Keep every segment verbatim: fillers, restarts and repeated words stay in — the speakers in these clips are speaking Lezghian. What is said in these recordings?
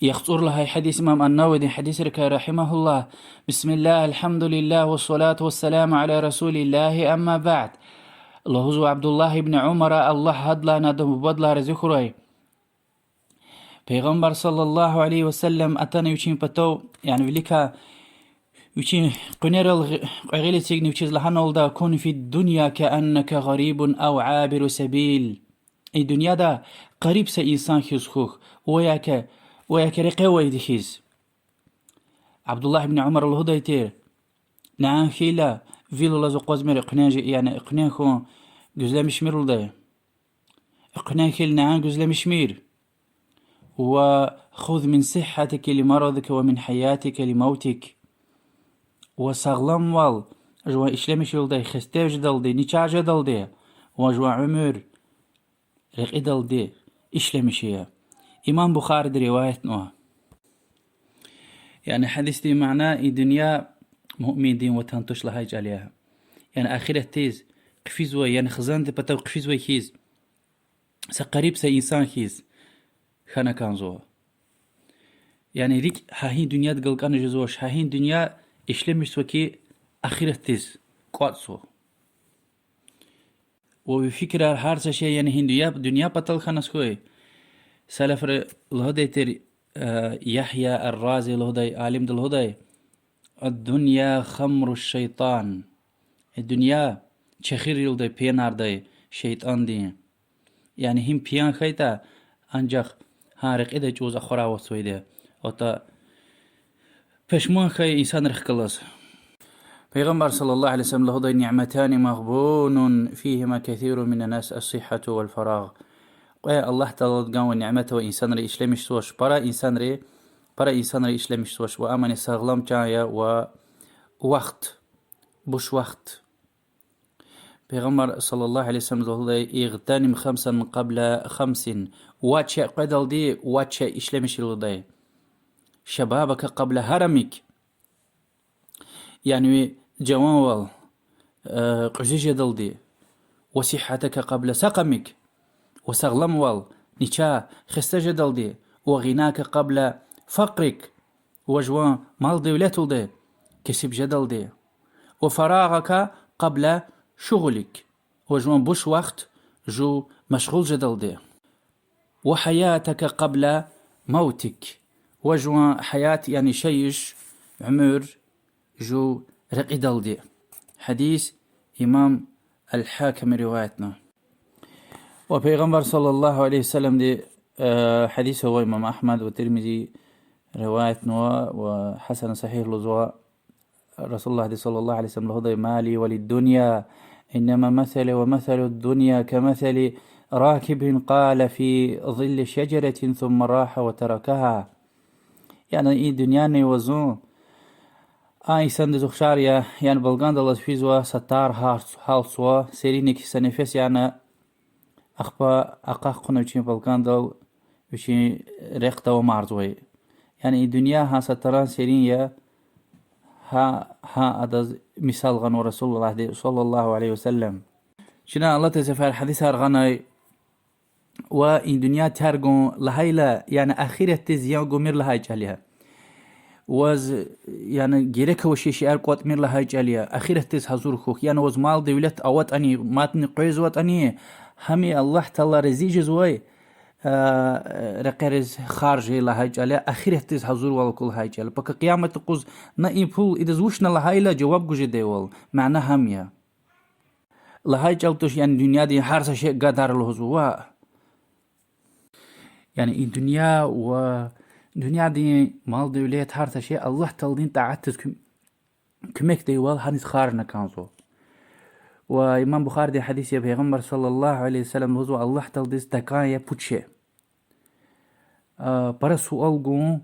ЯхцӀур лагьай гьадис имам ан-Нававиди гьадисрикай, رحمه الله: بسم الله، الحمد لله، والصلاة والسلام على رسول الله، أما بعد. Лугьузва Абдуллагь ибн Умара, Аллагь гьадлайни адан бубадилай рази хьурай, Пайгъамбар صلى الله عليه وسلم атана вичин патав, яни виликай вичин къуьнерал гъи-, кьве гъил эцигна вичиз лагьаналда: كن في الدنيا كأنك غريب أو عابر سبيل. И дуьньяда гъариб са инсан хьиз хьухь, ва яки, ва яки рекье авайди хьиз. Абдуллагь ибн Умара лугьудай тир: нянан хьайила, вил алаз акъвазмир, экуьнен жи-, яни экуьнен хьун гуьзлемишмир лугьудай. Экуьнен хьайила, нянан гуьзлемишмир. وخذ من صحتك لمرضك ومن حياتك لموتك. Ва сагъламвал жуван ишлемишвилдай хесте жедалди, начагъ жедалди, ва жуван уьмуьр рекьидалди ишлемиш ая. Имам Бухариди риваятнава. Яни гьадисдин мана: и дуьнья муъминдин ватан туш лагьай чӀал я. Яни ахиратдиз хъфизвай, яни хизандин патав хъфизвай хьиз, са гъариб са инсан хьиз хьана кӀанзава. Яни рикӀ гьа и дуьньядихъ галкӀана жезвач, гьа и дуьнья ишлемишзава хьи, ахиратдиз кӀватӀзава. Ва ви фикирар гьар са шей, яни гьи дуьнья, дуьнья патал хьаназ хьуй. Салафри лугьудай тир, э, Ягья ар-Рази лугьудай алимди лугьудай: الدنيا خمر الشيطان. Э, дуьнья чехир я лугьудай, пиянардай шейтӀандин. Яни гьим пиян хьайитӀа, анжах гьа рекьидай чӀавуз ахварай аватзавайди я. АтӀа пашман хьайи инсанрихъ галаз. Пайгъамбар صلى الله عليه وسلم лугьудай: نعمتان مغبون فيهما كثير من الناس الصحة والفراغ. Кьве Аллагь Таалади ганвай нимет ава, инсанри ишлемишзавач, пара инсанри, пара инсанри ишлемишзавач, ва амани сагълам чан я ва вахт, буш вахт. Пайгъамбар صلى الله عليه وسلم лугьудай: اغتنم خمسا قبل خمس. Вад шей къведалди вад шей ишлемиш ая лугьудай. شبابك قبل هرمك. Яни жаванвал, э, кьуьзуь жедалди, وصحتك قبل سقمك, ва сагъламвал, начагъ, хесте жедалди, وغناك قبل فقرك, ва жуван мал-девлет лугьудай кесиб жедалди, وفراغك قبل شغلك, ва жуван буш вахт жув машгъул жедалди. وحياتك قبل موتك. Ва жуван гьаят, яни яшайиш, уьмуьр жув рекьидалди. Гьадис имам Ал-Гьакими риваятна. Ва Пайгъамбар صلى الله عليه وسلمди, э, гьадис ава, имам Агьмад ва Тирмизи риваятнава ва гьасан сагьигь лугьузва. Расулуллагьди صلى الله عليه وسلم лугьудай: ما لي وللدنيا، إنما مثلي ومثل الدنيا كمثل راكب قال في ظل شجرة ثم راح وتركها. Яни и дуьньяни ва зун а инсандиз ухшар я, яни балкӀандал алаз физва, са тар гьалцва, серинник са нефес яна, ахпа акьах хъувуна вичин балкӀандал, вичин рехъ давамарзавай. Яни и дуьнья гьа са таран серин я, гьа, гьа адаз мисал гъанва Расулуллагьди صلى الله عليه وسلم. Чна алатай сефер гьадисар гъанай, ва и дуьнья тергун лагьайла, яни ахиратдиз зиян гумир лагьай чӀал я. Ваз, яни герек авачир шейэр кӀватӀмир лагьай чӀал я, ахиратдиз гьазур хьухь, яни ваз мал-девлет аватӀани, мадни къвезватӀани, гьам и Аллагь Таала рази жезвай, а, рекьериз харж ая лагьай чӀал я, ахиратдиз гьазурвал акун лагьай чӀал я. Пака къиямат юкъуз на и пул идаз вучна лагьайла жаваб гуз жедайвал, мана гьам я. Лагьай чӀал туш, яни дуьньядин гьар са шей гадар лугьузва. Яни и дуьнья ва дуьньядин мал-девлет, гьар са шей Аллагь Тааладин тӀаатдиз куь-, куьмекдайвал гьаниз харжна кӀанзава. Ва имам Бухаридин гьадис я, Пайгъамбар صلى الله عليه وسلم лугьузва: Аллагь Тааладиз такӀан я пуд шей. А, пара суал гун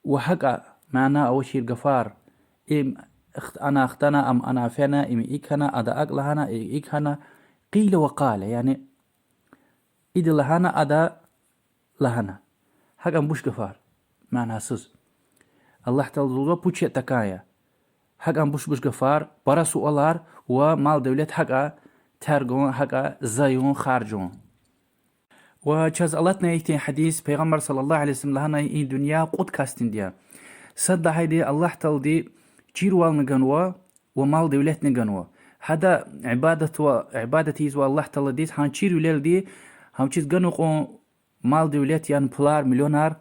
ва гьакӀа мана авачир гафар. Им хт-, ана хтана, ам ана фена, им икӀ хьана, ада акӀ лагьана, и икӀ хьана. قيل وقال, яни ида лагьана, ада лагьана. ГьакӀан буш гафар, манасуз. Аллагь Тааладиз лугьузва пуд шей такӀан я. ГьакӀан буш-буш гафар, пара суалар ва мал-девлет гьакӀа тергун, гьакӀа зайун, харжун. Ва чаз алатнай ихьтин гьадис, Пайгъамбар صلى الله عليه وسلم лагьанай: и дуьнья кьуд касдинди я. Сад лагьайди Аллагь Таалади чирвални ганва ва мал-девлетни ганва. Гьада ибадат ва, ибадат ийизва Аллагь Тааладиз, гьа чирвилелди гьа вичиз ганвай кьван мал-девлет, яни пулар, миллионар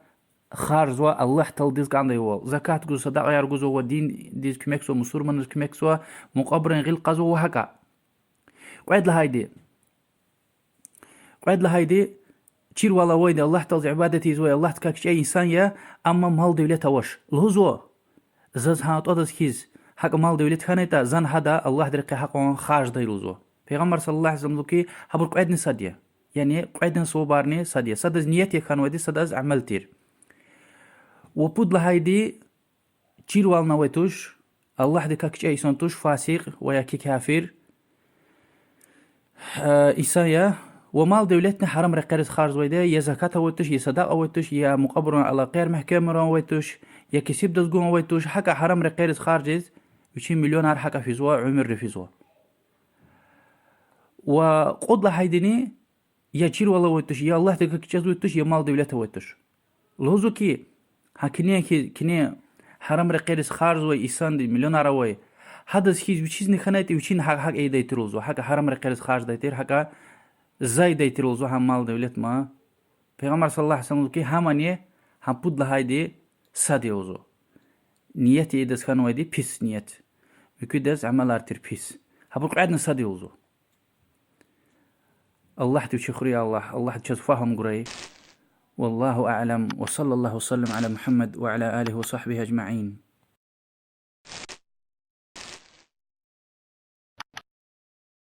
харжзава Аллагь Тааладиз кӀандайвал. Закат гузва, садакьаяр гузва ва диндиз куьмекзава, мусурманриз куьмекзава, мукьвабурун гъил кьазва ва гьакӀа. Кьвед лагьайди, Кьвед лагьайди, чирвал авайди, Аллагь Тааладиз ибадат ийизвай, Аллагьдикай кичӀе инсан я, амма мал-девлет авач. Лугьузва: заз гьа тӀвадаз хьиз гьакӀа мал-девлет хьанайтӀа, зани гьада Аллагьдин рекье гьакьван харждай лугьузва. Пайгъамбар صلى الله عليه وسلم лугьузва хьи, гьабур кьведни сад я. Яни кьведни савабарни сад я. Садаз ният я хьанвайди, садаз амал тир. Ва пуд лагьайди, чирвални авай туш, Аллагьдикай кичӀе инсан туш, фасикь ва яки кафир инсан я, ва мал-девлетни гьарам рекьериз харжзавайди я, я закат авай туш, я садакьа авай туш, я мукьвабурун алакъаяр мягькемарун авай туш, я кесибдаз гун авай туш, гьакӀа гьарам рекьериз харжиз, вичин миллионар гьакӀа физва, уьмуьрри физва. Ва кьуд лагьайдини, я чирвал авай туш, я Аллагьдикай кичӀезвай туш, я мал-девлет авай туш. Лугьузва хьи, гьа куьне хьи-, куьне гьарам рекьериз харжзавай инсанди, миллионар авай, гьадаз хьиз вичизни хьанайтӀа, вичини гьа-, гьакӀ ийидай тир лугьузва, гьакӀа гьарам рекьериз харждай тир, гьакӀа зайдай тир лугьузва гьа мал-девлет ма. Пайгъамбар صلى الله عليه وسلم лугьузва хьи, гьамани гьа пуд лагьайди сад я лугьузва. Ният ийидаз хьанвайди пис ният. Муькуьдаз амалар тир пис. Гьабур кьведни сад я лугьузва. Аллагьди вичи хуьрай, Аллагь, Аллагьди чаз фагьум гурай. والله أعلم، وصلى الله وسلم على محمد وعلى آله وصحبه أجمعين.